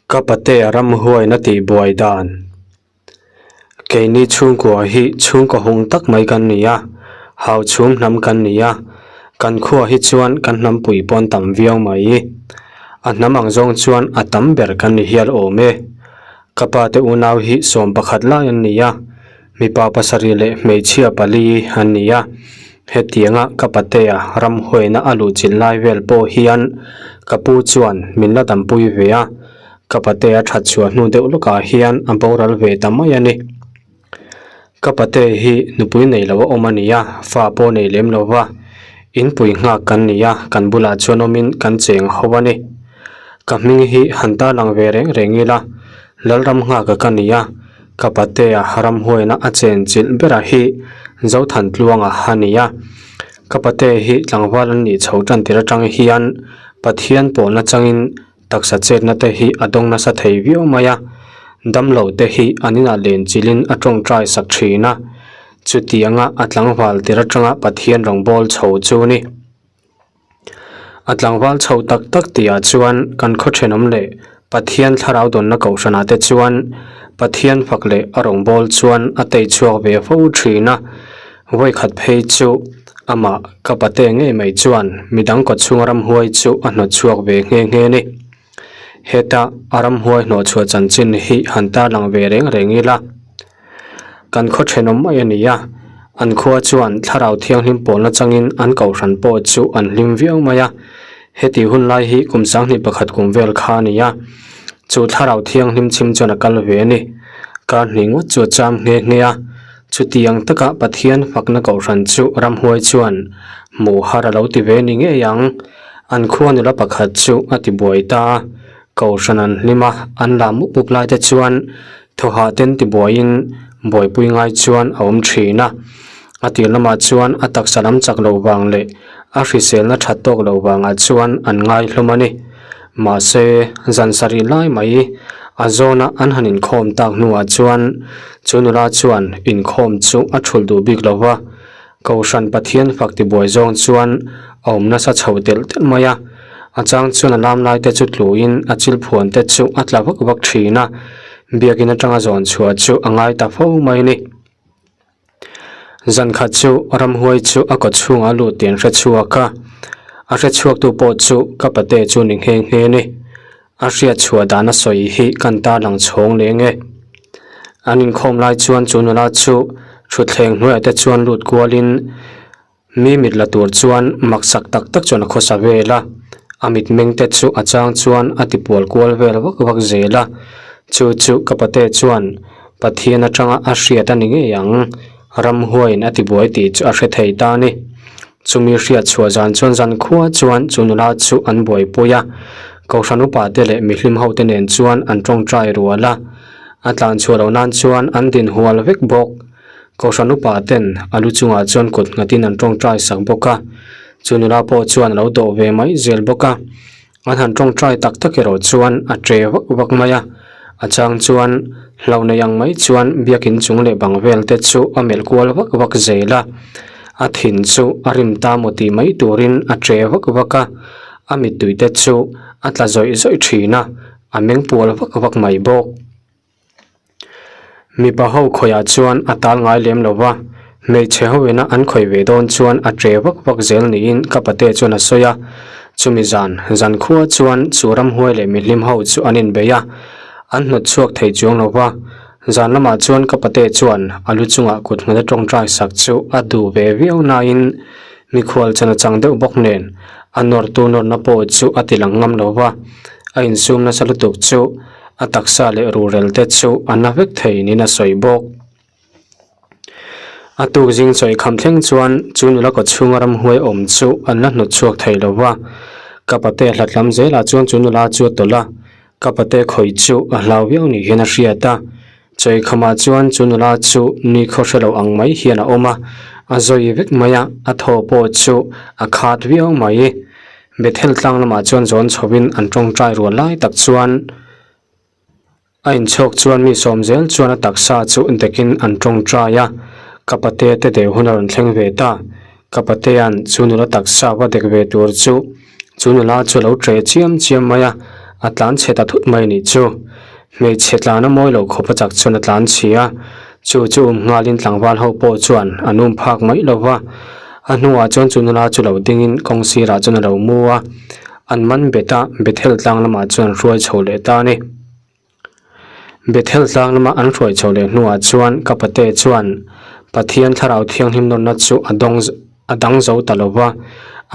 Ka patea ramhuaina tihbuai dan. Keini chhungkua hi chhungkaw hung tak mai kan ni a, hau chhung hnam kan ni a, kan khua hi chuan kan hnampui pawn tam viau mai. A hnam ang zawng chuan a tam ber kan ni hial awm e. Ka pate unau hi 11 lai an ni a, Mipa pasarih leh hmeichhia pali an ni a, hetianga ka patea ramhuaina a luhchilh lai vel pawh hian ka pu chuan min la dampui ve a, ka patea that chhuah hnu deuh lawkah hian a boral ve ta mai a ni. Ka pate hi nupui nei lo a awm a ni a, fa pawh nei lem lo va, inpui nghak kan ni a, kan bulah chuan awmin kan cheng ho a ni. Ka hming hi han tarlang ve reng reng ila, Lalram nghaka ka ni a, Ka patea ramhuaina a chen chilh bera hi Zothan Tluanga a ni a. Ka pate hi tlangval an nih chho tan tir atang hian Pathian pawlna changin taksa chetna te hi a dawng nasa thei viau mai a. Damlo te hi an inah len chilhin a tawngtai sak thin a. Chutianga a tlangval tir atanga Pathian rawngbâwl chho chu ni. A tlangval chho tak tak tihah chuan kan khaw thenawm leh Pathian thlarau dawnna kohhranah te chuan Pathian fak leh a rawngbâwl chuan a tei chhuak ve fo thin a. Vawikhat phei chu amah ka pate ngei mai chuan midang kawchhunga ramhuai chu a hnawt chhuak ve nghe nghe a ni. Heta a ramhuai hnawh chhuah chanchin hi han tarlang ve reng reng ila. Kan khaw thenawm mai a ni a, an khua chuan thlarau thianghlim pawlna changin an kohhran pawh chu an hlim viau mai a. Heti hun lai hi kum 21 kum vel kha a ni a, chu thlarau thianghlim chhim chuan a kal ve a ni. Kar hnih ngawt chu a cham nghe nghe a, chutiang taka Pathian fakna kohhran chu ramhuai chuan hmuh har a lo ti ve ni ngei ang. An khua nula pakhat chu a ti buai ta a, kohhran an hlim a, an lah mup mup lai te chuan Thawhah ten tibuaiin buaipui ngai chuan a awm thin a. A tir lamah chuan a taksa lam chak loh vang leh a hriselna that tawk loh vangah chuan an ngai hlawm a ni. Mahse, zan sarih lai mai a zawna an han inkhawm tak hnuah chuan chu nula chuan inkhawm chu a thulh duh bik lo va. Kohhran Pathian fak tibuai zawng chuan a awm nasa chho telh telh mai a. A chang chuan a lam lai te chu tluin a chil phuan te chu a tla vak vak thin a, biakin atanga zawn chhuah chu a ngai ta fo mai a ni. Zan khat chu ramhuai chu a kaw chhungah a lut tih an hre chhuak a, a hre chhuaktu pawh chu ka pate chu ni nghe nghe a ni. A hriat chhuah dan a sawi hi kan tarlang chhawng leh nge. An inkhawm lai chuan chu nula chu thutthleng hnuaiah te chuan lut kualin Mi mit la tur chuan maksak tak tak chuan a khawsa vel a, a mitmeng te chu a chang chuan a ti pual kual vel vak vak zel a, chu chu ka pate chuan Pathian atanga a hriat a ni ngei ang, ramhuaiin a ti buai tih chu a hre thei ta a ni. Chumi hriat chhuah zan chuan zankhua chuan chu nula chu an buaipui a, Kohhran upa te leh mihlim ho te nen chuan an tawngtai rual a, a tlan chhuah loh nan chuan an din hual vek bawk. Kohhran upa ten a lu chungah chuan kut nghatin an tawngtai sak bawk a, chu nula pawh chuan a lo dawh ve mai zel bawk a. An han tawngtai tak tak erawh chuan a tre vak vak mai a, a chang chuan hlauh nei ang mai chuan biakin chung leh bang vel te chu a melh kual vak vak zel a, a thin chu a rim ta maw tih mai turin a tre vak vak a, a mittui te chu a tla zawih zawih thin a, a meng pual vak vak mai bawk. Mipa ho khawiah chuan a tal ngai lem lo va, hmeichhe ho ina an khawi ve dawn chuan a tre vak vak zel niin ka pate chuan a sawi a. Chumi zan, zan khua chuan chu ramhuai leh mihlim ho chu an inbei a, an hnawt chhuak thei chuang lo va. Zan lamah chuan ka pate chuan a lu chungah kut nghata tawngtai sak chu a duh ve viau nain mikhual chan a chang deuh bawk nen a nawrtu nawrna pawh chu a ti lang ngam lo va, a insum nasa lutuk chu A taksa leh rurel te chu a na vek thei niin a sawi bawk. A tuk zing chawi kham thleng chuan chu nula kaw chhunga ramhuai awm chu an la hnawt chhuak thei lo va. Ka pate hlat lam zelah chuan chu nula chu a tawlh a, ka pate khawi chu a hlau viau ni hian a hriat a. Chawi khamah chuan chu nula chu ni khaw hre lo ang mai hian a awm a, a zawi vek mai a, a thaw pawh chu a khat viau mai. Bethel tlang lamah chuan zawn chhovin an tawngtai rual lai tak chuan a inchhawk chuan mi sawm zel chuan a taksa chu dekin an tawngtai a, ka pate te deuh hun a rawn thleng ve ta. Ka patea'n chu nula taksa va dek ve tur chu chu nula chu a lo ṭeh chiam chiam mai a, A tlan chhe ta thut mai nih chu. Hmeichhe tlan a mawi lo khawp a chak chuan a tlan chhi a, chu chu um nghalin tlangval ho pawh chuan an um phak mai lo va. A hnuah chuan chu nula chu lo dingin kawng sirah chuan a lo mu a, an man bet a, Bethel tlang lamah chuan hruai chho leh ta a ni. Bethel tlang lama an hruai chho leh hnuah chuan ka pate chuan Pathian thlarau thianghlim nawnna chu a dawng a dang zo ta lo va,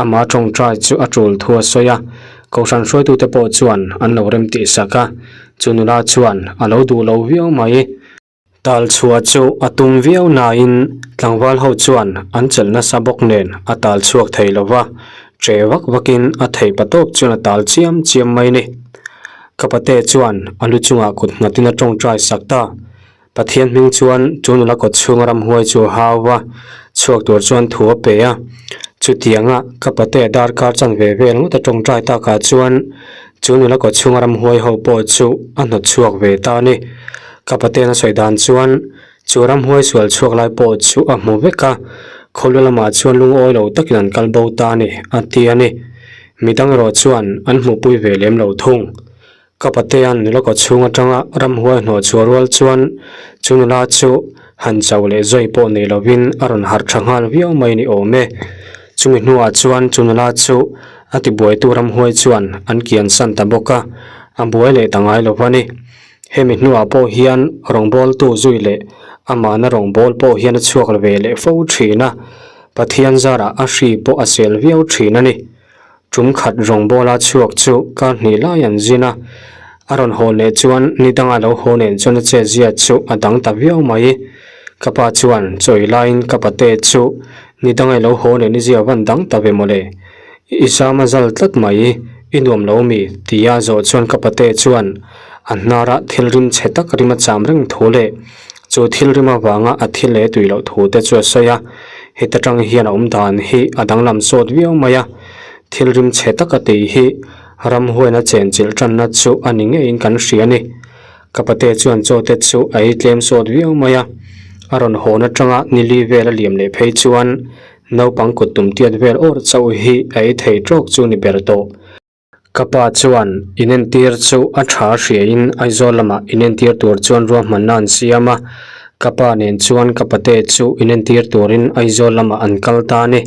amah tawngtai chu a tul thu a sawi a, Kohhran hruaitute pawh chuan an lo rem tih sak a, chu nula chuan a lo duh lo viau mai. Tal chhuah chu a tum viau nain tlangval ho chuan an chelh nasa bawk nen a tal chhuak thei lo va, che vak vakin a thei pa tawp chuan a tal chiam chiam mai ni. Ka pate chuan a lu chungah kut nghatin a tawngtai sak ta. Pathian hming chuan chu nula kawt chhunga ramhuai chu a hau va, chhuak tur chuan thu a pe a. Chutianga ka pate darkar chanve vel ngawt a tawngtai takah chuan chu nula kawt chhunga ramhuai ho pawh chu a hnawt chhuak ve ta a ni. Ka paten a sawi dan chuan chu ramhuai sual chhuak lai pawh chu a hmu vek a, khawlu lamah chuan lungawi lo takin an kal bo ta a ni, a ti a ni. Midang erawh chuan an hmuhpui ve lem lo thung. Ka patean nula kaw chhung atanga ramhuai hnawh chhuah rual chuan chu nula chu han chauh leh zawi pawh nei lovin a rawn harh tha nghal viau mai ni awm e. Chumi hnuah chuan chu nula chu a tibuaitu ramhuai chuan an kian san ta bawk a, a buai leh ta ngai lo va ni. Hemi hnuah pawh hian rawngbawltu zui leh amahna rawngbâwl pawh hian a chhuak ve leh fo thin a, Pathian zarah a hri pawh a sel viau thin a ni. Tum khat rawngbawla chhuak chu kar hnih lai an zin a, a rawn haw leh chuan ni danga lo haw nen chuan a chetzia chu a dang ta viau mai. Ka pa chuan chawi laiin ka pate chu ni danga i lo haw nen i zia van dang ta ve mawle. I zam a zal tlat mai, i nuam lo mi? tia zawh chuan ka pate chuan a hnara thil rim chhe tak rim a cham reng thu leh chu thil rim avanga a thil leh tui loh thu te chu a sawi a, heta tang hian a awm dan hi a danglam sawt viau mai a, thil rim chhe tak a tih hi ramhuaina chenchilh tanna chu a ni ngeiin kan hria a ni. Ka pate chuan chaw te chu a ei tlem sawt viau mai a, a rawn hawn atanga nili vel a liam leh phei chuan Naupang kut tum tiat vel awr chauh hi a ei thei tawk chu ni ber tawh. Ka pa chuan inentir chu a tha hriain Aizawl lamah inentir tur chuan ruahmanna an siam a, ka pa nen chuan ka pate chu inentir turin Aizawl lamah an kal ta a ni.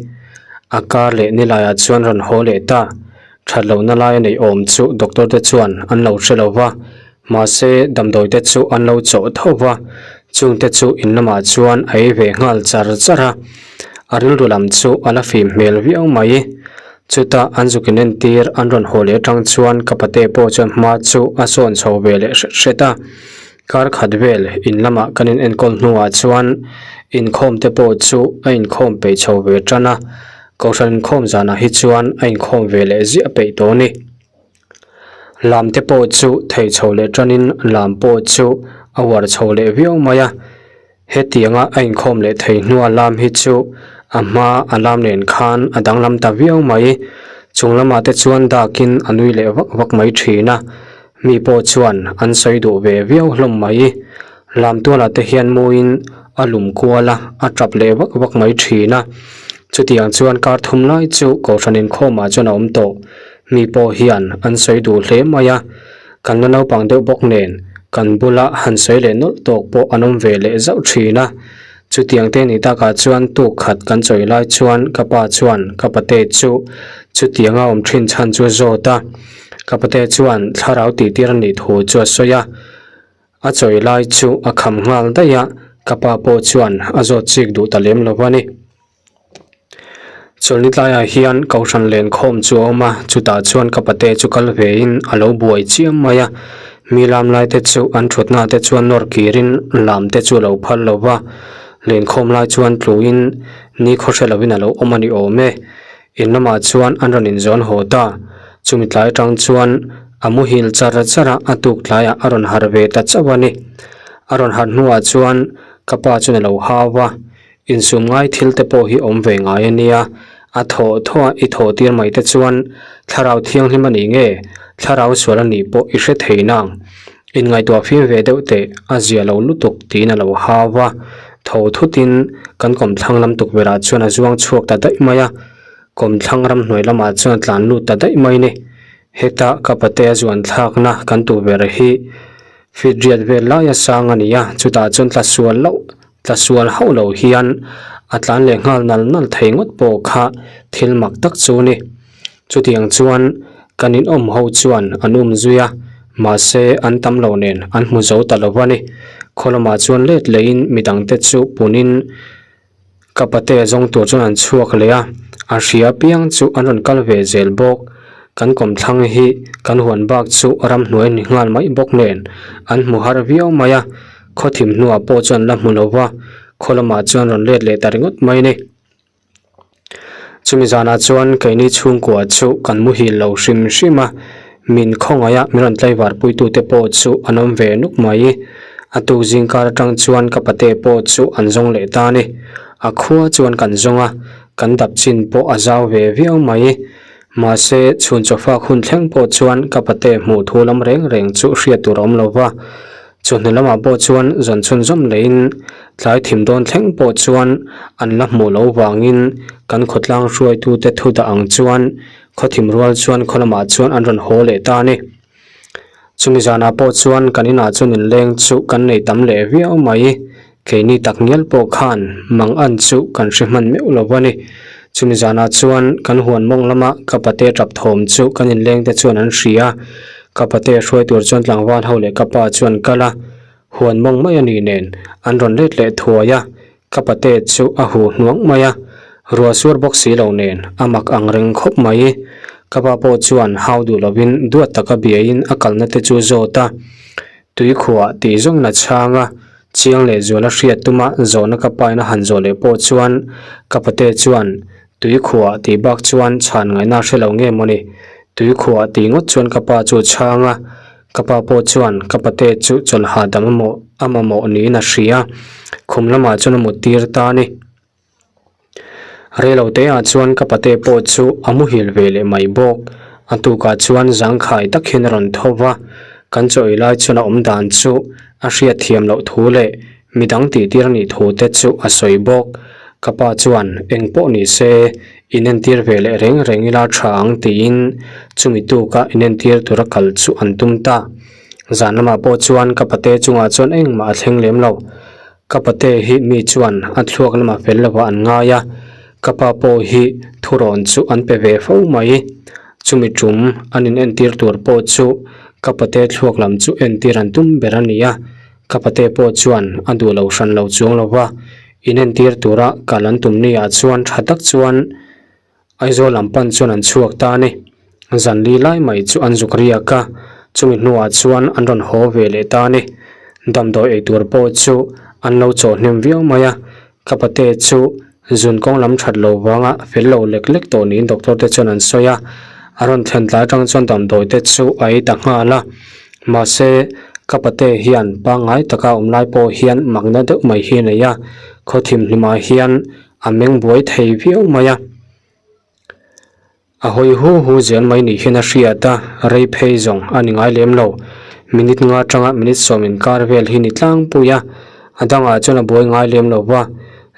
A kar leh nilaiah chuan rawn haw leh ta. That lohna lai a neih awm chu doctor te chuan an lo hre lo va, mahse damdawi te chu an lo chawh tho va, chung te chu in lamah chuan a ei ve nghal char char a, a rilru lam chu a la fim hmel viau mai. Chutah an zuk in entir an rawn haw leh atang chuan ka pate pawh chuan hma chu a sawn chho ve leh hret hret a, kar khat vel in lamah kan in enkawl hnuah chuan inkhawm te pawh chu a inkhawm peih chho ve tan a. Kohhran inkhawm zanah hi chuan a inkhawm ve leh ziah peih tawh a ni. Lam te pawh chu thei chho leh tanin lam pawh chu a uar chho leh viau mai a. Hetianga a inkhawm leh thei hnua lam hi chu a hma a lam nen khan a danglam ta viau mai. Chung lamah te chuan dakin a nui leh vak vak mai thin a. Mi pawh chuan an sawi duh ve viau hlawm mai. Lamtualah te hian muin a lum kual a, a tap leh vak vak mai thin a. Chutiang chuan kar thum lai chu Kohhran inkhawmah chuan a awm tawh. Mi pawh hian an sawi duh hle mai a, kan la naupang deuh bawk nen kan bula han sawi leh nawlh tawk pawh an awm ve leh zauh thin a. Chutiang te ni takah chuan tuk khat kan chawi lai chuan ka pa chuan ka pate chu chutianga awm thin chhan chu a zawt a. Ka pate chuan thlarau tihtir a nih thu chu a sawi a. A chawi lai chu a kham nghal daih a, ka pa pawh chuan a zawt chik duh ta lem lo a ni. Chawlhni tlaiah hian Kohhran lenkhawm chu a awm a, chutah chuan ka pate chu kal vein a lo buai chiam mai a. Mi lam lai te chu an thutna te chuan nawr kirin lam te chu a lo phal lo va, lenkhawm lai chuan tluin ni khaw hre lovin a lo awm a ni awm e. In lamah chuan an rawn inzawn haw ta. Chumi tlai atang chuan a muhil char char a, a tuk tlaiah a rawn harh ve ta chauh a ni. A rawn harh hnuah chuan ka pa chuan a lo hau va. Insum ngai thil te pawh hi awm ve ngai a nia, a thawh thawh a i thawh tir mai te chuan thlarau thianghlim a nih nge, thlarau sual a nih pawh i hre thei nang. Inngaihtuah fim ve deuh teh a zia lo lutuk tiin a lo hau a, tho thutin kan kawmthlang lam tukverh ah chuan a zuang chhuak ta daih mai a, kawmthlang ramhnuai lamah chuan a tlan lut ta daih mai ni. Heta ka patea zuan thlakna kan tu ber hi feet riat vel laia sang a ni a, chutah chuan tla sual loh tla sual hauh lo hian a tlan leh nghal nal nal thei ngawt pawh kha thil mak tak chu a ni. Chutiang chuan kan inawm ho chuan an um zui a, mahse an tam lo nen an hmu zo ta lo a ni. Khaw lamah chuan let lehin midangte chu punin Ka pate zawng tur chuan an chhuak leh a, a hria piang chu an rawn kal ve zel bawk. Kan kawmthlang hi kan huan bak chu ramhnuai a ni nghal mai bawk nen an hmu har viau mai a, khaw thim hnuah pawh chuan la hmu lo va, khaw lamah chuan rawn let leh ta ringawt mai a ni. Chumi zanah chuan keini chhungkua chu kan muhil lo hrim hrim a, min khawngaih a min rawn tlaivar puitute pawh chu an awm ve nuk mai. A tuk zingkar atang chuan ka pate pawh chu an zawng leh ta a ni. A khua chuan kan zawng a, kan dap chin pawh a zau ve viau mai. Mahse, chhun chawfak hun thleng pawh chuan ka pate hmuh thu lam reng reng chu hriat tur a awm lo va. Chawhnu lamah pawh chuan zawn chhunzawm leiin tlai thim dawn thleng pawh chuan an la hmuh loh vangin kan khawtlang hruaitute thu dah ang chuan khaw thim rual chuan khaw lamah chuan an rawn haw leh ta a ni. Chumi zanah pawh chuan kan inah chuan inleng chu kan nei tam leh viau mai. Keini tak ngial pawh khan mang an chu kan hre hman meuh lo a ni. Chumi zanah chuan kan huan mawng lama ka pate tap thawm chu kan inleng te chuan an hria. Ka pate hruai tur chuan tlangval ho leh ka pa chuan kal a, huan mawng mai a ni nen an rawn let leh thuai a, ka pate chu a huh hnuang mai a, ruah sur bawk si lo nen a mak ang reng khawp mai. Ka pa pawh chuan hau duh lovin duat taka biain a kalna te chu zawt a, tuikhuah tih zawngin a chhang a, Chiang leh zuala hriat tuma zawhna ka paina han zawh leh pawh chuan ka pate chuan tuikhuah tih bak chuan chhan ngaihna hre lo nge mawni? Tuikhuah tih ngawt chuan ka pa chu a chhang a, ka pa pawh chuan ka pate chu chawlh hahdam a mamawh niin a hria, khum lamah chuan a mut tir ta a ni. Reilo te ah chuan ka pate pawh chu a muhil ve leh mai bawk. A tukah chuan zangkhai tak hian a rawn tho va, kan chaw ei lai chuan a awm dan chu a hriat thiam loh thu leh midang tih tir a nih thu te chu a sawi bawk. Ka pa chuan eng pawh ni se inentir ve leh reng reng ila tha ang tiin chumi tuka inentir tura kal chu an tum ta. Zan lamah pawh chuan ka pate chungah chuan engmah a thleng lem lo. Ka pate hi mi chuan a thluak lamah fel lovah an ngai a, ka pa pawh hi thurawn chu an pe ve fo mai. Chumi tum an in entir tur pawh chu ka pate thluak lam chu entir an tum ber a ni a, ka pate pawh chuan a duh lo hran lo chuang lo va, inentir tura kal an tum ni ah chuan tha tak chuan Aizawl lam pan chuan an chhuak ta a ni. Zan li lai mai chu an zuk riak a, chumi hnuah chuan an rawn haw ve leh ta a ni. Damdawi ei tur pawh chu an lo chawh hnem viau mai a, ka pate chu zun kawng lam that lo vanga fel lo lek lek tawh niin doctor te chuan an sawi a, a rawn thlen tlai atang chuan damdawi te chu a ei ta nghal a. Mahse, ka pate hian pangngai taka awm lai pawh hian makna deuh mai hi a nei a, khaw thimhlimah hian A meng buai thei viau mai a, a hawi hu hu zel mai ni hian a hriat a, rei phei zawng a ni ngai lem lo. Minute nga atanga minute sawm inkar vel hi ni tlangpui a, a dangah chuan a buai ngai lem lo va.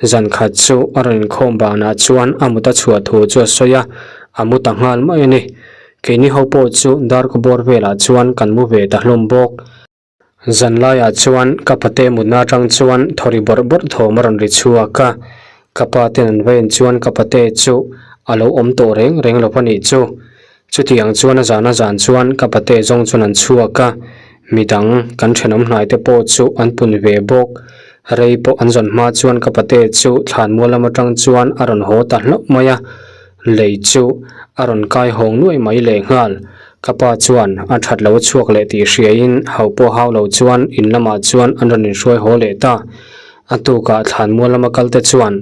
Zan khat chu a rawn inkhawm banah chuan a mut a chhuah thu chu a sawi a, a mu ta nghal mai a ni. Keini ho pawh chu darkaw bawr velah chuan kan mu ve ta hlawm bawk. Zan laiah chuan ka pate mutna atang chuan thawri bawrh bawrh thawm a rawn ri chhuak a, ka pa ten an va en chuan ka pate chu a lo awm tawh reng reng lo a nih chu. Chutiang chuan a zan a zan chuan ka pate zawng chuan an chhuak a, midang kan thenawm hnai te pawh chu an pun ve bawk. Rei pawh an zawn hma chuan ka pate chu thlanmual lam atang chuan a rawn haw ta hlauh mai a, lei chu a rawn kai hawng nuai mai lehnghal. Ka pa chuan a that lo a chhuak leh tih hriaiin hauh pawh hau lo chuan in lamah chuan an rawn inhruai haw leh ta. A tukah thlanmual lama kal te chuan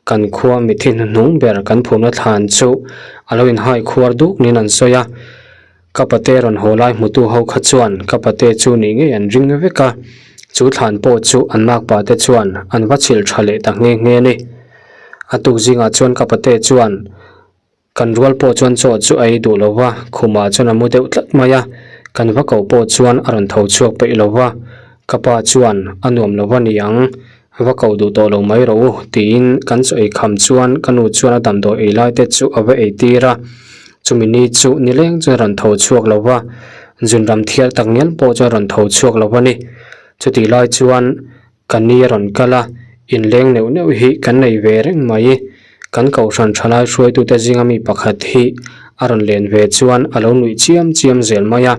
kan khua mithi hnuhnung ber kan phumna thlan chu a lo inhai khuar duk niin an sawi a. Ka pate rawn haw lai hmutu ho kha chuan ka pate chu nih ngei an ring vek a, chu thlan pawh chu an makpa te chuan an va chhilh tha leh ta nghe nghe a ni. A tuk zingah chuan ka pate chuan Kan rual pawh chuan chaw chu a ei duh lo va, khumah chuan a mu deuh tlat mai a, kan va koh pawh chuan a rawn tho chhuak peih lo va, ka pa chuan a nuam lo va ni ang, va koh duh tawh lo mai rawh u tiin kan chaw ei kham chuan ka nu chuan a damdawi ei lai te chu a va ei tir a. Chumi ni chu nileng chuan rawn tho chhuak lo va, zunram thial tak ngial pawh chuan rawn tho chhuak lo a ni. Chutih lai chuan ka ni a rawn kal a, inleng neuh neuh hi kan nei ve reng mai. Kan kohhran thalai hruaitute zinga mi pakhat hi a rawn len ve chuan a lo nuih chiam chiam zel mai a.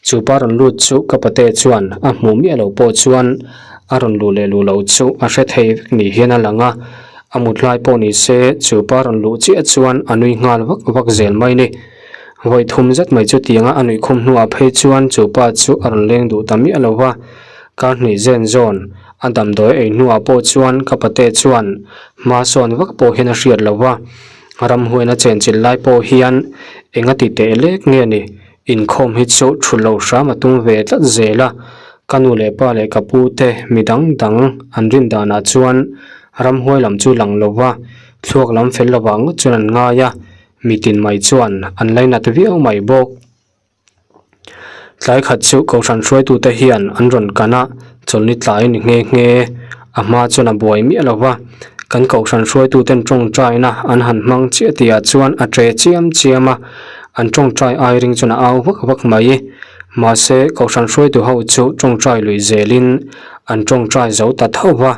Chu pa rawn lut chu ka pate chuan a hmuh miah lo pawh chuan a rawn luh leh luh loh chu a hre thei vek ni hian a lang a. A mut lai pawh ni se chu pa rawn luh chiah chuan a nui nghal vak vak zel mai ni. Vawi thum zet mai chu tianga a nuih khum hnuah phei chuan chu pa chu a rawn leng duh ta miah lo va. Kar hnih zen zawn a damdawi ei hnuah pawh chuan ka pate chuan hma sawn vak pawh hian a hriat lo va. Ramhuaina chenchilh lai pawh hian eng a ti teh lek nge ni? Inkhawm hi chu thut loh hram a tum ve tlat zel a, ka nu leh pa leh ka pu te mi dang dang an rin danah chuan ramhuai lam chu lang lo va, thluak lam fel lovah ngawt chuan an ngai a, mitin mai chuan an lainat viau mai bawk. Tlai khat chu Kohhran hruaitute hian an rawn kan a, chawlhni tlai ni nghe nghe a hma chuan a buai miah lo va, kan Kohhran hruaituten tawngtaina an han hmang chiah tihah chuan a ṭe chiam chiam a, an tawngtai ai ring chuan a au vak vak mai. Mahse, Kohhran hruaitu ho chu tawngtai lui zelin an tawngtai zo ta tho va,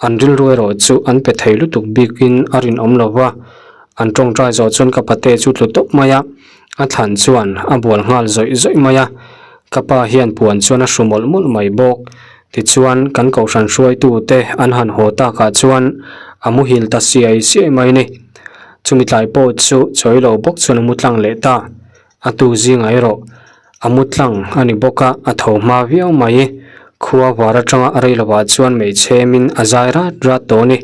an rilru erawh chu an pe thei lutuk bikin a rinawm lo va, an tawngtai zawh chuan ka pate chu tlu tawp mai a. A thlan chuan a bual nghal zawih zawih mai a, ka pa hian puan chuan a hru mawlh mawlh mai bawk. Tichuan kan kohhran hruaitu te an han haw takah chuan a muhil ta siai siai mai ni. Chumi tlai pawh chu chawi lo bawk chuan a mu tlang leh ta. A tu zingah erawh a mu tlang a ni bawk a, a tho hma viau mai. Khua var atanga a rei lovah chuan hmeichhe-min a zai rat rat tawh a ni.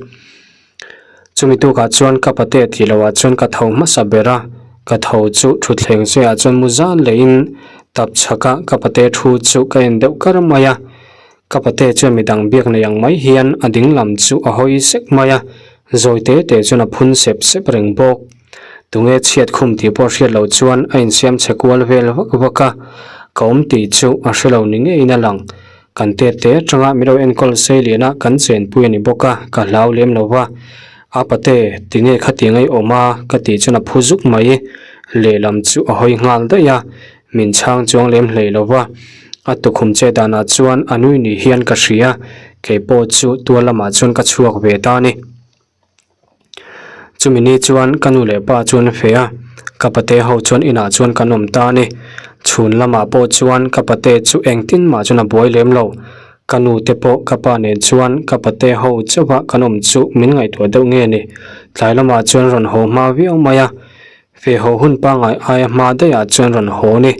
Chumi tukah chuan ka pate tih lohah chuan ka tho hmasa ber a, ka tho chu thutthleng cheiah chuan mu zan lehin tap chhaka ka pate thu chu ka en deuh kar mai a. Ka pate chuan midang biak nei ang mai hian a ding lam chu a hawi sek mai a, zawi te te chuan a phun sep sep reng bawk. Tunge chhiat khum tih pawh hriat loh chuan a insiam chhe kual vel vak vak a, ka awm tih chu a hre lo ni ngeiin a lang. Kan tet te atanga min lo enkawl sei lian a, kan chenpui a ni bawk a, ka hlau lem lo va. A pate, tinge khatiang ei awm a? ka tih chuan a phu zuk mai. Lehlam chu a hawi nghal daih a, min chhang chuang lem hlei lo va. A tukhum che danah chuan a nui ni hian ka hria, keipawh chu tual lamah chuan ka chhuak ve ta a ni. Chumi ni chuan ka nu leh pa chuan a feh a, ka pate ho chuan inah chuan kan awm ta a ni. Chhun lamah pawh chuan ka pate chu engtin mah chuan a buai lem lo. Ka nu te pawh ka pa nen chuan ka pate ho chauha kan awm chu min ngaihtuah deuh nge ni. Tlai lamah chuan rawn haw hma viau mai a. Feh haw hun pangngai aia hma daihah chuan rawn haw ni.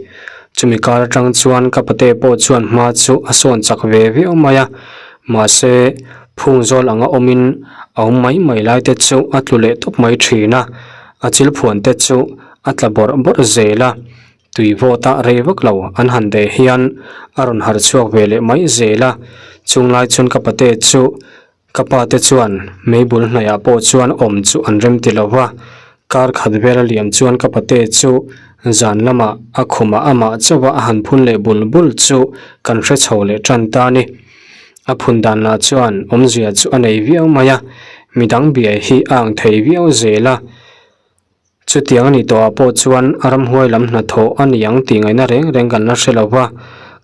Chumi kar atang chuan ka pate pawh chuan hma chu a sawn chak ve viau mai a, mahse phung zawl anga awmin a awm mai mai lai te chu a tlu leh tawp mai thin a, a chil phuan te chu a tla bawrh bawrh zel a, tui vawt a rei vak lo an han deh hian a rawn harh chhuak ve leh mai zel a, chung lai chuan ka pate chu Ka pa te chuan meibul hnaihah pawh chuan awm chu an rem ti lo va, kar khat vel a liam chuan ka pate chu zan lamah a khumah amah chauha a han phun leh bul bul chu kan hre chho leh tan ta a ni. A phun dan lah chuan awmzia chu a nei viau mai a, midang biai hi a ang thei viau zel a. Chutiang a nih tawhah pawh chuan a ramhuai lam hnathawh a ni ang tih ngaihna reng reng kan la hre lo va,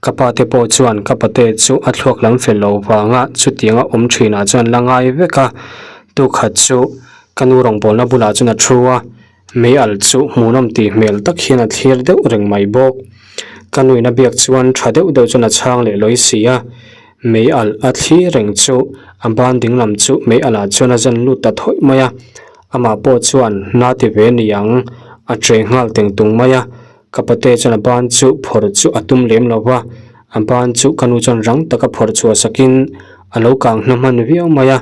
ka pa te pawh chuan ka pate chu a thluak lam fel lo vanga chutianga awm thinah chuan la ngai vek a, tukhat chu ka nu rawngbawlna bulah chuan a thu a, mei al chu hmuhnawm tih hmel tak hian a thlir deuh reng mai bawk. Ka nuin a biak chuan tha deuh deuh chuan a chhang leh lawi si a, mei al a thlir reng chu a ban dinglam chu mei alah chuan a zen lut ta thawih mai a. Amah pawh chuan na ti ve ni ang, a che nghal teng tung mai a. Ka pate chuan a ban chu phawrh chu a tum lem lo va, a ban chu ka nu chuan rang taka phawrh chhuah sakin a lo kang hna hman viau mai a.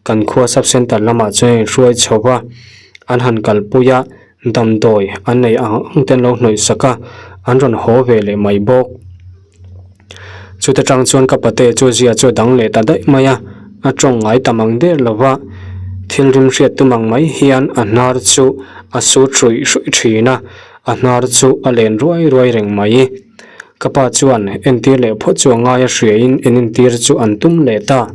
Kan khua sub centre lamah chuan a inhruai chho va, an han kalpui a, damdawi an nei ang ang te an lo hnawih sak a, an rawn haw ve leh mai bawk. Chuta tang chuan ka pate chu zia chu a dang leh ta daih mai a, a tawng ngai tam ang der lo va, thil rim hriat tum ang mai hian a hnar chu a sut hruih hruih thin a, a hnar chu a len ruai ruai reng mai. Ka pa chuan entir leh phawt chu a ngai a hriain en entir chu an tum leh ta.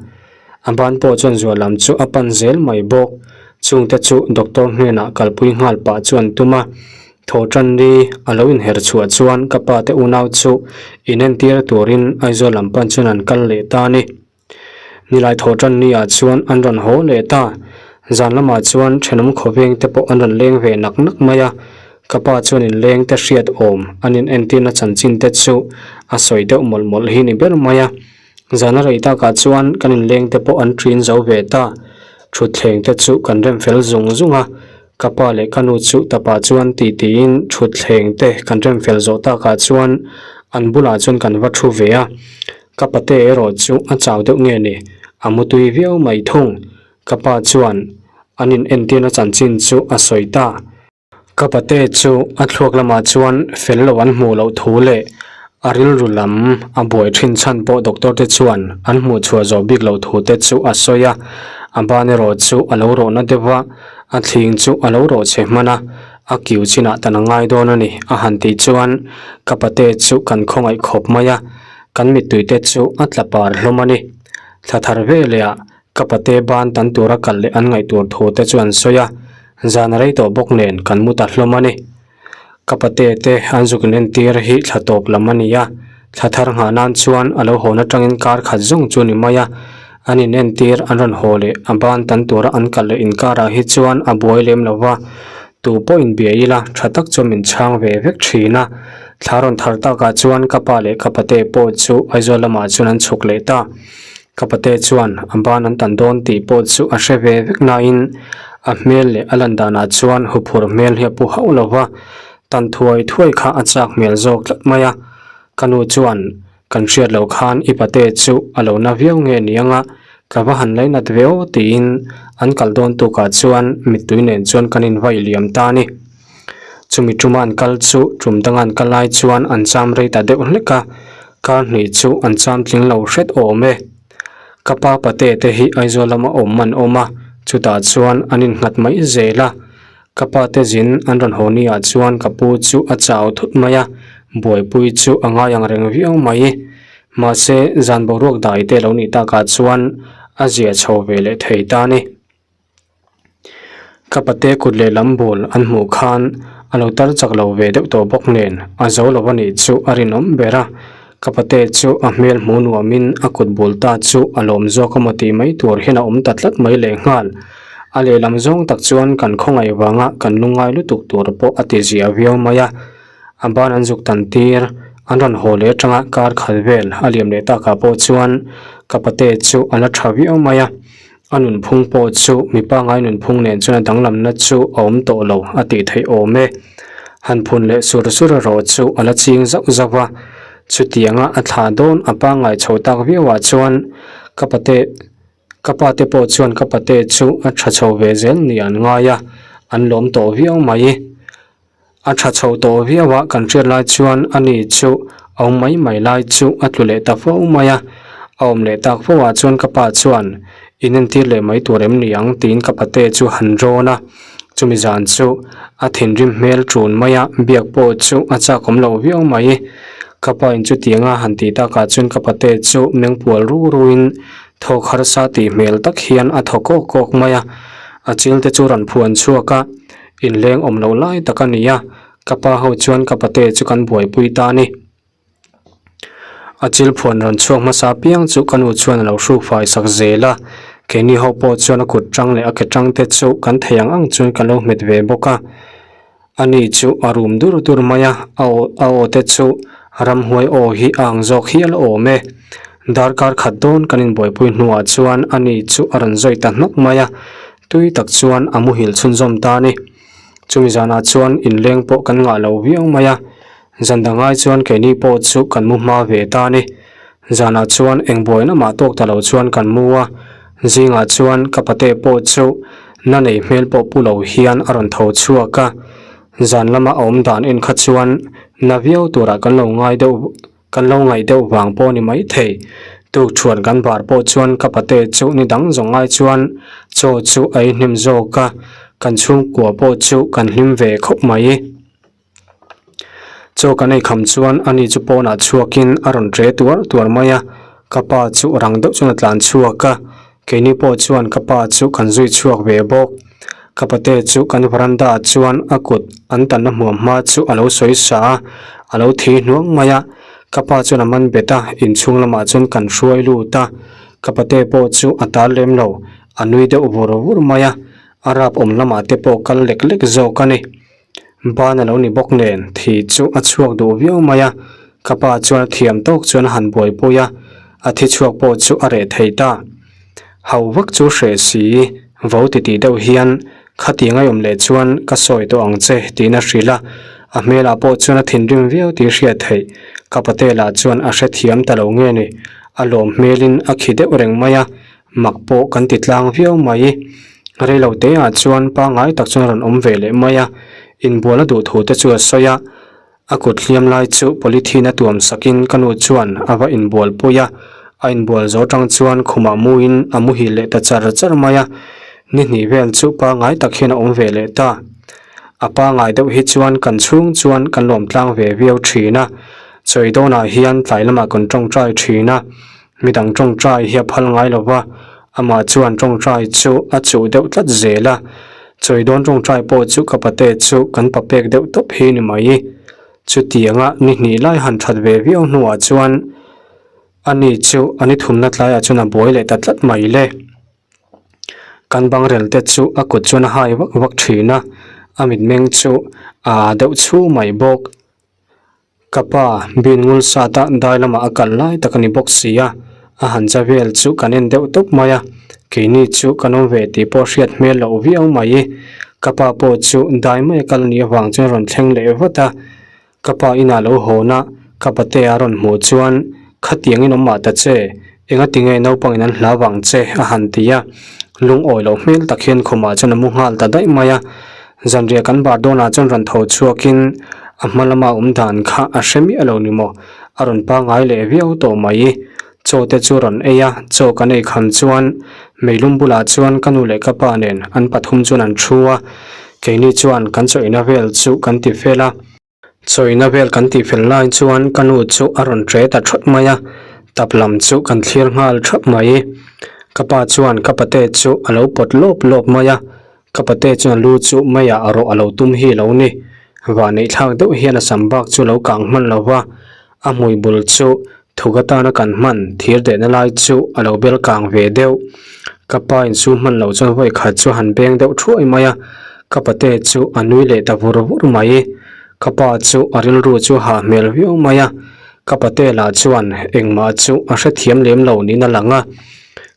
A ban pawh chuan zual lam chu a pan zel mai bawk. Chungte chu doctor hnenah kalpui nghal pah chu an tum a. Thawhṭanni a lo inher chhuah chuan ka pa te unau chu inentir turin Aizawl lam pan chuan an kal leh ta a ni. Nilai thawhṭanni ah chuan an rawn haw leh ta. Zan lamah chuan thenawm khawveng te pawh an rawn leng ve nak nak mai a, ka pa chuan inleng te hriat awm an inentirna chanchin te chu a sawi deuh mawlh mawlh hi ni ber mai a. Zan a rei takah chuan kan inleng te pawh an ṭin zo ve ta. Thutthleng te chu kan rem fel zung zung a, Ka pa leh ka nu chu tapah chuan ti tiin thutthleng te kan rem fel zawh takah chuan an bulah chuan kan va thu ve a. Ka pate erawh chu a chau deuh nge ni, a mutui viau mai thung. Ka pa chuan an in entirna chanchin chu a sawi ta. Ka pate chu a thluak lamah chuan fel lo an hmuh loh thu leh a rilru lam a buai thin chhan pawh doctor te chuan an hmuh chhuah zawh bik loh thu te chu a sawi a. A ban erawh chu a lo rawhna deuh va. A thling chu a lo rawh chhe hman a, a kiu chinah tan a ngai dawn a ni, a han tih chuan ka pate chu kan khawngaih khawp mai a, kan mittui te chu a tla par hlawm a ni. Thla thar veleh ah ka pate ban tan tura kal leh an ngaih tur thu te chu an sawi a, zan a rei tawh bawk nen kan mu ta hlawm a ni. Ka pate te an zuk in entir hi thla tawp lam a ni a, thla thar nghah nan chuan a lo hawn atangin kar khat zawng chu a ni mai a, an in entir an rawn haw leh a ban tan tura an kal leh inkarah hi chuan a buai lem lo va, tu pawh inbia ila tha tak chu min chhang ve vek thin a, thla rawn thar takah chuan ka pa leh ka pate pawh chu Aizawl lamah chuan an chhuk leh ta. Ka pate chuan a ban an tan dawn tih pawh chu a hre ve vek nain a hmel leh a lan danah chuan huphur hmel hi a pu hauh lo va, tan thuai thuai kha a chak hmel zawk tlat mai a. Ka nu chuan kan hriat loh khan i pate chu a lo na viau nge ni anga ka va han lainat ve aw tiin an kal dawn tukah chuan mittui nen chuan kan invaih liam ta a ni. Chumi tuma an kal chu tum danga an kal lai chuan an cham rei ta deuh hlek a, kar hnih chu an cham tling lo hret awm e. Ka pa pate te hi Aizawl lama awm an awm a, chutah chuan an innghat mai zel a. Ka pa te zin an rawn haw ni ah chuan ka pu chu a chau thut mai a, buaipui chu a ngai ang reng viau mai. Mahse, zan boruak dai te lo nih takah chuan a zia chho ve leh thei ta a ni. Ka pate kut leh lam bul an hmuh khan a lo tar chak lo ve deuh tawh bawk nen a zo lo a nih chu a rinawm ber a, ka pate chu a hmel hmuh nuamin a kut bul ta chu a lawm zawk emaw tih mai tur hian a awm ta tlat mai lehnghal. A lehlam zawng tak chuan kan khawngaih vanga kan lungngai lutuk tur pawh a ti zia viau mai a, a ban an zuk tan tir an rawn haw leh atanga kar khat vel a liam leh takah pawh chuan ka pate chu a la tha viau mai a. A nunphung pawh chu mi pangngai nunphung nen chuan a danglamna chu a awm tawh lo a tih theih awm e. Han phun leh sur sur erawh chu a la ching zauh zauh a, chutianga a thlah dawn a pangngai chho tak viauah chuan ka pate ka pate pawh chuan ka pate chu a tha chho ve zel ni an ngai a, an lawm tawh viau mai. A tha chho tawh viau a, kan hriat lai chuan ani chu a awm mai mai lai chu a tlu leh ta fo mai a. A awm leh tak fo ah chuan ka pa chuan in entir leh mai tur em ni ang tiin ka pate chu han rawn a. Chumi zan chu a thinrim hmel ṭun mai a, biak pawh chu a chak awm lo viau mai. Ka pa in chutiang a han tih takah chuan ka pate chu mengpual ru ruin thawk harsa tih hmel tak hian a thaw kawk kawk mai a. A chil te chu rawn phuan chhuak a. Inleng awm loh lai tak a ni a, ka pa ho chuan ka pate chu kan buaipui ta a ni. A chil phuan rawn chhuak hmasa piang chu ka nu chuan a lo hruk fai sak zel a, keini ho pawh chuan a kut tang leh a ke tang te chu kan thei ang ang chuan ka lo hmet ve bawk a. Ani chu a rum dur dur mai a, a aw a aw te chu ramhuai aw hi a ang zawk hial awm e. Darkar khat dawn kan inbuaipui hnuah chuan ani chu a rawn zawi ta hnawk mai a, Tui tak chuan a muhil chhunzawm ta a ni. Chumi zanah chuan inleng pawh kan ngah lo viau mai a, zan dangai chuan keini pawh chu kan mu hma ve ta a ni. Zanah chuan eng buaina mah tawk ta lo chuan kan mu a, zingah chuan ka pate pawh chu na nei hmel pawh pu lo hian a rawn tho chhuak a, zan lama a awm dan en kha chuan na viau turah kan lo ngai deuh. Kan lo ngaih deuh vang pawh ni mai thei. Tukṭhuan kan bar pawh chuan ka pate chu ni dang zawng ai chuan chaw chu a ei hnem zawk a, kan chhungkua pawh chu kan hlim ve khawp mai. Chaw kan ei kham chuan ani chu pawnah chhuakin a rawn ṭe tuar tuar mai a, ka pa chu rang deuh chuan a tlan chhuak a, keini pawh chuan ka pa chu kan zui chhuak ve bawk. Ka pate chu kan veranda ah chuan a kut an tanna hmuam hma chu a lo sawi sa a, a lo thi hnuang mai a. Ka pa chuan a man bet a, inchhung lamah chuan kan hruai lut a. Ka pate pawh chu a tal lem lo, a nui deuh vur vur mai a, a rap awm lamah te pawh kal lek lek zawk a ni. Ban a lo ni bawk nen thi chu a chhuak duh viau mai a, ka pa chuan a thiam tawk chuan a han buaipui a, a thi chhuak pawh chu a reh thei ta. Hau vak chu hreh si, vo titih deuh hian khatiang a awm leh chuan ka sawi tawh ang che tiin a hrilh a, a hmelah pawh chuan a thinrim viau tih hriat theih. Ka patel ah chuan a hrethiam ta lo nge ni, a lawm hmelin a khi deuh reng mai a, Mak pawh kan ti tlang viau mai. Reilo te ah chuan pangngai tak chuan a rawn awm ve leh mai a, inbual a duh thu te chu a sawi a. A kut hliam lai chu polythene a tuam sakin ka nu chuan a va inbual pui a, a inbual zo tang chuan khumah muin a muhil leh ta char char mai a. Ni hnih vel chu pangngai tak hian a awm ve leh ta. A pangngai deuh hi chuan kan chhung chuan kan lawm tlang ve viau thin a, chawi dawnah hian tlai lamah kan tawngtai thin a. Midang tawngtai hi a phal ngai lo va, amah chuan tawngtai chu a chuh deuh tlat zel a. Chawi dawn tawngtai pawh chu ka pate chu kan pa pek deuh tawp hi ni mai. Chutianga ni hnih lai han that ve viau hnuah chuan ani chu a ni thumna tlaiah chuan a buai leh ta tlat mai le. Kan bangrel te chu a kut chuan a hai vak vak thin a, a mitmeng chu a aa deuh chhu mai bawk. Ka pa, bin ngul sata dai lamah a kal lai tak a ni bawk si a, a han cha vel chu kan en deuh tawp mai a, keini chu kan awm ve tih pawh hriat hmel loh viau mai. Ka pa pawh chu dai mai a kal nih avang chuan a rawn thleng leh vat a, ka pa inah lo hawn a, ka pate a rawn hmuh chuan khatiang in awm mah ta che, engatinge naupangin an hlau vang che a han ti a, lungawi loh hmel tak hian khumah chuan a mu nghal ta daih mai a. Zanriah kan bar dawnah chuan rawn tho chhuakin a hma lama awm dan kha a hre miah lo ni maw? A rawn pangngai leh viau tawh mai. Chaw te chu rawn ei a, chaw kan ei kham chuan meilum bulah chuan ka nu leh ka pa nen an pathum chuan an thu a, keini chuan kan chaw eina vel chu kan ti fel a. Chaw eina vel kan tih fel lai chuan ka nu chu a rawn ṭe ta ṭhawt mai a, tap lam chu kan thlir nghal ṭhap mai. Ka pa chuan ka pate chu a lo pawt lawp lawp mai a, ka pate chuan lu chu meiah rawh a lo tum hi lo ni. Vahneih thlak deuh hian a sam bak chu lo kang hman lo va, a hmui bul chu Thuk atana kan hman thir dehna lai chu a lo bel kang ve deuh. Ka pa insum hman loh chuan vawi khat chu han beng deuh thuai mai a, ka pate chu a nui leh ta vur vur mai. Ka pa chu a rilru chu hah hmel viau mai a, ka pate lah chuan engmah chu a hrethiam lem lo niin a lang a.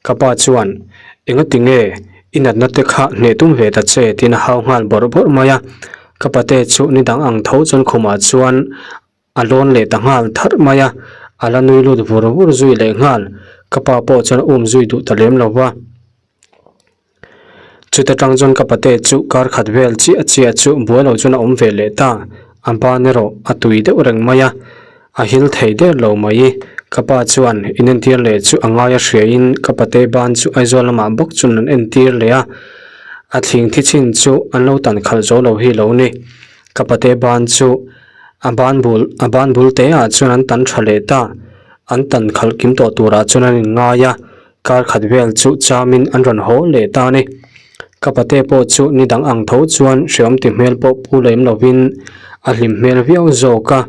Ka pa chuan, Engati nge i natna te kha hneh tum ve ta che? tiin a hau nghal bawrh bawrh mai a. Ka pate chu ni dang ang tho chuan khumah chuan A lawn leh ta nghal tharh mai a, a la nui lut vur vur zui leh nghal. Ka pa pawh chuan a um zui duh ta lem lo va. Chuta tang chuan ka pate chu kar khat vel chiah chiah chu buai lo chuan a awm ve leh ta. A ban erawh a tui deuh reng mai a, a hil thei der lo mai. Ka pa chuan inentir leh chu a ngai a hriain ka pate ban chu Aizawl lamah bawk chuan an entir leh a, a thling thi chin chu an lo tan khalh zo lo hi lo ni. Ka pate ban chu A ban bul a ban bul te ah chuan an tan tha leh ta. An tan khalh kim tawh turah chuan an inngai a, kar khat vel chu chamin an rawn haw leh ta a ni. Ka pate pawh chu ni dang ang tho chuan hreawm ti hmel pawh pu lem lovin a hlim hmel viau zawk a,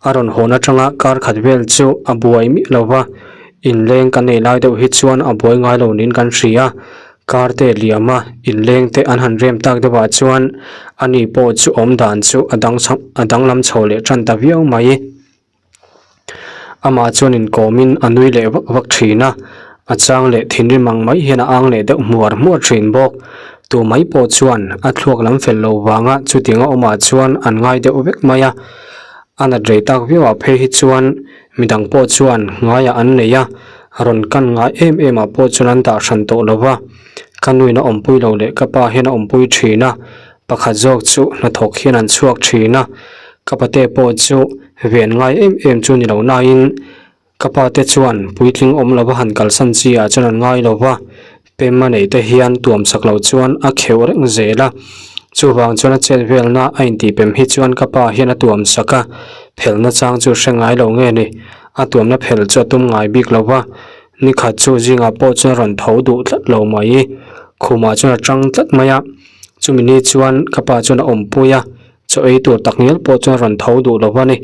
a rawn hawn atanga kar khat vel chu a buai miah lo va, inleng kan nei lai deuh hi chuan a buai ngai lo niin kan hria. Car te liam a, inleng te an han rem tak deuh ah chuan ani pawh chu awm dan chu a dang chho a danglam chho leh tan ta viau mai. Amah chuan inkawmin a nui leh vak vak thin a, a chang leh thinrim ang mai hian a ang leh deuh hmuar hmuar thin bawk. Tu mai pawh chuan a thluak lam fel lo vanga chutianga awmah chuan an ngai deuh vek mai a, a nat rei tak viau ah phei hi chuan Midang pawh chuan ngaiah an nei a, rawn kan ngai em em ah pawh chuan an dah hran tawh lo va. Ka nuin a awmpui lo leh ka pa hian a awmpui thin a, pakhat zawk chu hnathawk hian an chhuak thin a. Ka pate pawh chu ven ngai em em chu ni lo nain ka pate chuan puitling awm lova han kalsan chi ah chuan an ngai lo va. Pem a neih te hian tuam sak loh chuan a kheuh reng zel a, chuvang chuan a chet velna a intihpem hi chuan ka pa hian a tuam sak a, phelhna chang chu hre ngai lo nge ni, a tuamna phelh chu a tum ngai bik lo va, nikhat chu zingah pawh chuan a rawn tho duh tlat lo mai, khumah chuan a tang tlat mai a. Chumi ni chuan ka pa chuan a awmpui a, chaw ei tur tak ngial pawh chuan a rawn tho duh lo a ni.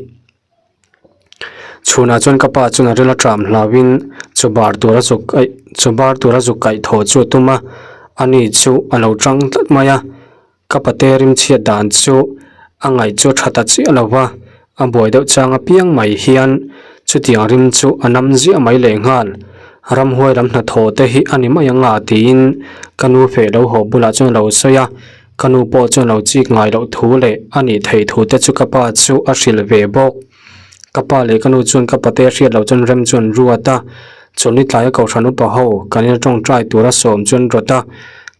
Chhunah chuan ka pa chuan a ril a tram hlauhin chaw bar tur a zuk aih chaw bar tur a zuk kaih thaw chu a tum a, ani chu a lo tang tlat mai a. Ka pate rimchhiat dan chu a ngaih chu a tha ta chiah lo va, a buai deuh chang apiang mai hian chutiang rim chu a nam ziah mai lehnghal. Ramhuai lam hnathawh te hi a ni mai ang a tiin ka nu feh lo haw bulah chuan a lo sawi a. Ka nu pawh chuan lo chik ngai loh thu leh a nih theih thu te chu ka pa chu a hrilh ve bawk. Ka pa leh ka nu chuan ka pate hriat loh chuan rem chuan ruat a, chawlhni tlaia kohhran upa ho kan ina tawngtai tura sawm chuan rawt a,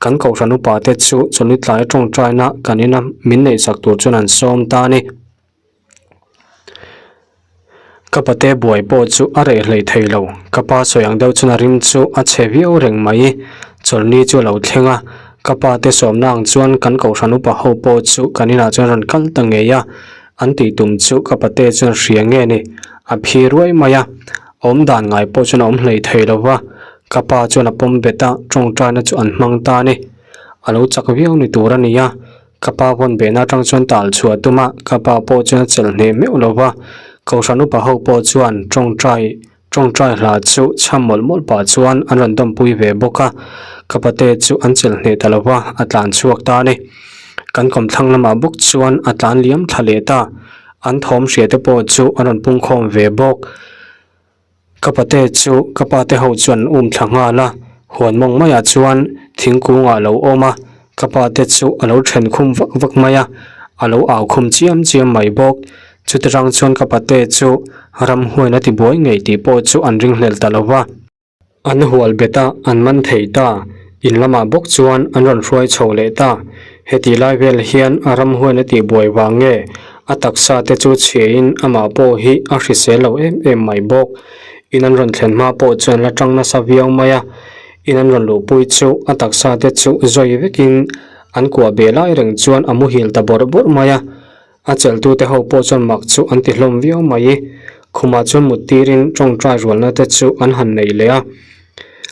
kan kohhran upa te chu chawlhni tlaia tawngtaina kan ina min neihsak tur chuan an sawm ta a ni. Ka pate buai pawh chu a reh hlei thei lo, ka pa sawi ang deuh chuan a rim chu a chhe viau reng mai. Chawlhni chu a lo thleng a, ka pa te sawmna ang chuan kan kohhran upa ho pawh chu kan inah chuan rawn kal ta ngei a, an tih tum chu ka pate chuan hria nge ni, a phi ruai mai a, awm dan ngai pawh chuan a awm hlei thei lo va, ka pa chuan a pawm bet a, tawngtaina chu an hmang ta a ni. A lo chak viau ni tur a ni a, Ka pa vawn behna atang chuan tal chhuah a tum a, ka pa pawh chuan a chelh hneh meuh lo va. Kohhran upa ho pawh chuan tawngtai tawngtai hla chu chham mawlh mawlh pah chuan an rawn dawmpui ve bawk a. Ka pate chu an chelh hneh ta lo va, a tlan chhuak ta a ni. Kan kawmthlang lamah bawk chuan a tlan liam thla leh ta. An thawm hria te pawh chu an rawn pungkhawm ve bawk. Ka pate chu ka pate ho chuan an um thla nghal a, huan mawng maiah chuan thingkung ah a lo awm a, ka pate chu a lo then khum vak vak mai a, a lo au khum chiam chiam mai bawk. Chuti rang chuan ka pate chu ramhuain a tibuai ngei tih pawh chu an ringhlel ta lo va. An hual bet a, an man thei ta. In lamah bawk chuan an rawn hruai chho leh ta. Heti lai vel hian a ramhuain a tihbuai vang nge a taksa te chu chhiain amah pawh hi a hrisel lo em em mai bawk. In an rawn thlen hma pawh chuan la tang nasa viau mai a, in an rawn luhpui chu a taksa te chu zawi vekin an kuah beh lai reng chuan a muhil ta bawrh bawrh mai a. A chelhtute ho pawh chuan mak chu an ti hlawm viau mai. Khumah chuan mut tirin tawngtai rualna te chu an han nei leh a.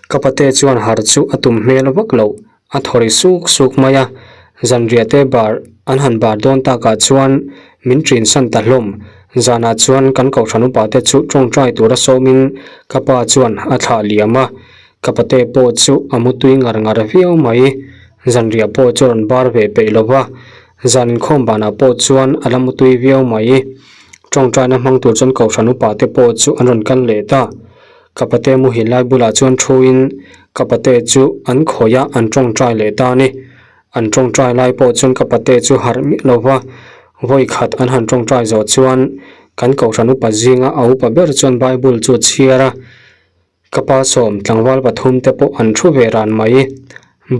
Ka pate chuan har chu a tum hmel vak loh. A thaw ri suk suk mai a, zanriah te bar an han bar dawn takah chuan min ṭin san ta hlawm. Zanah chuan kan kohhran upa te chu tawngtai tura sawmin ka pa chuan a thlah liam a, ka pate pawh chu a mutui ngar ngar viau mai. Zanriah pawh chu a rawn bar ve peih lo va, zan inkhawm banah pawh chuan a la mutui viau mai. Tawngtaina hmang tur chuan kohhran upa te pawh chu an rawn kal leh ta. Ka pate muhil lai bulah chuan thuin ka pate chu an khawih a, an tawngtai leh ta a ni. An tawngtai lai pawh chuan ka pate chu harh miah lo va, vawi khat an han tawngtai zawh chuan kan kohhran upa zinga a upa ber chuan Bible chu a chhiar a, ka pa sawm tlangval pathum te pawh an thu ve ran mai.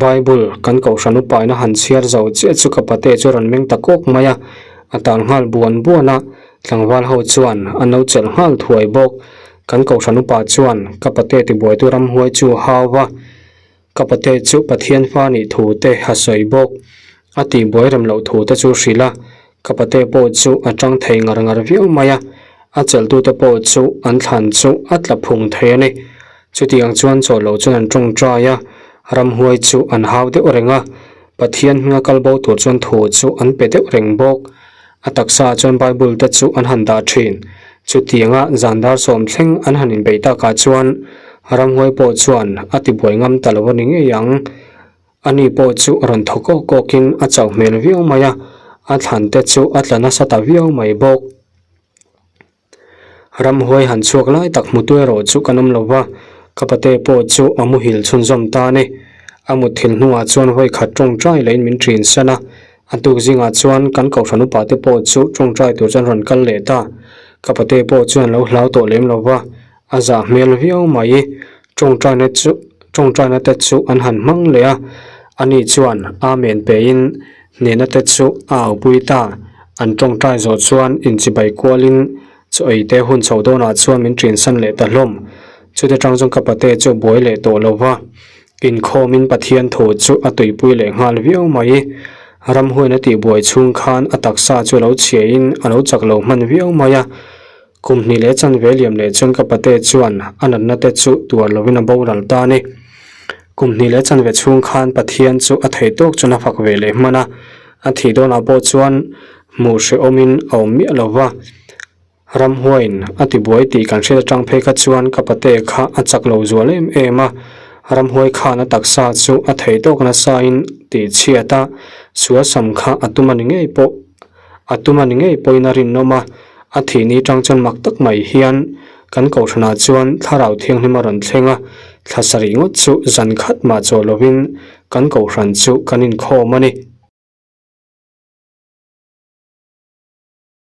Bible kan kohhran upain a han chhiar zo chiah chu ka pate chu a rawn meng ta kawk mai a, a tal nghal buan buan a, tlangval ho chuan an lo chelh nghal thuai bawk. Kan kohhran upa chuan ka pate tibuaitu ramhuai chu a hau va, ka pate chu Pathian fa nih thu te a sawi bawk. A tihbuai rem loh thu te chu hrilh a, ka pate pawh chu a tang thei ngar ngar viau mai a, a chelhtute pawh chu an thlan chu a tla phung thei a ni. Chutiang chuan chaw loh chuan an tawngtai a, ramhuai chu an hau deuh reng a, Pathian hminga kal bo tur chuan thu chu an pe deuh reng bawk. A taksaah chuan Bible te chu an han dah thin. Chutianga zan dar sawm thleng an han inbeih takah chuan ramhuai pawh chuan a tibuai ngam ta lo a ni ngei ang. Ani pawh chu rawn thaw kawk kawkin a chauh hmel viau mai a, a thlan te chu a tla nasa ta viau mai bawk. Ramhuai han chhuak lai tak hmutu erawh chu kan awm lo va, ka pate pawh chu a muhil chhunzawm ta a ni. A mutthil hnuah chuan vawi khat tawngtai lehin min ṭin san a, a tuk zingah chuan kan kohhran upa te pawh chu tawngtai tur chuan rawn kal leh ta. Ka pate pawh chuan lo hlau tawh lem lo va, a zah hmel viau mai. Tawngtaina chu tawngtaina te chu an han hmang leh a, ani chuan Amen pein hnehna te chu a aupui ta. An tawngtai zawh chuan inchibai kualin chaw ei te hun chho dawnah chuan min ṭinsan leh ta hlawm. Chute ṭang chuan ka pate chu buai leh tawh lo va, inkhawmin Pathian thu chu a tuipui leh nghal viau mai. Ramhuain a tihbuai chhung khan a taksa chu a lo chhiain a lo chak lo hman viau mai a. Kum hnih leh chanve liam leh chuan ka pate chuan a natna te chu tuar lovin a boral ta a ni. Kum hnih leh chanve chhung khan Pathian chu a thei tawk chuan a fak ve leh hman a, a thih dawnah pawh chuan hmuh hrehawmin a awm miah lo va. Ramhuaiin a tibuai tih kan hriat atang phei kha chuan ka pate kha a chak lo zual em em a, ramhuai khan a taksa chu a thei tawk nasain tih chhiat a, sual sam kha a tum a ni ngei pawh a tum a ni ngei pawhin a rinawm a, a thih ni tang chuan mak tak mai hian kan kohhranah chuan thlarau thianghlim a rawn thleng a, thla sarih ngawt chu zan khat mah chaw lovin kan kohhran chu kan inkhawm a ni.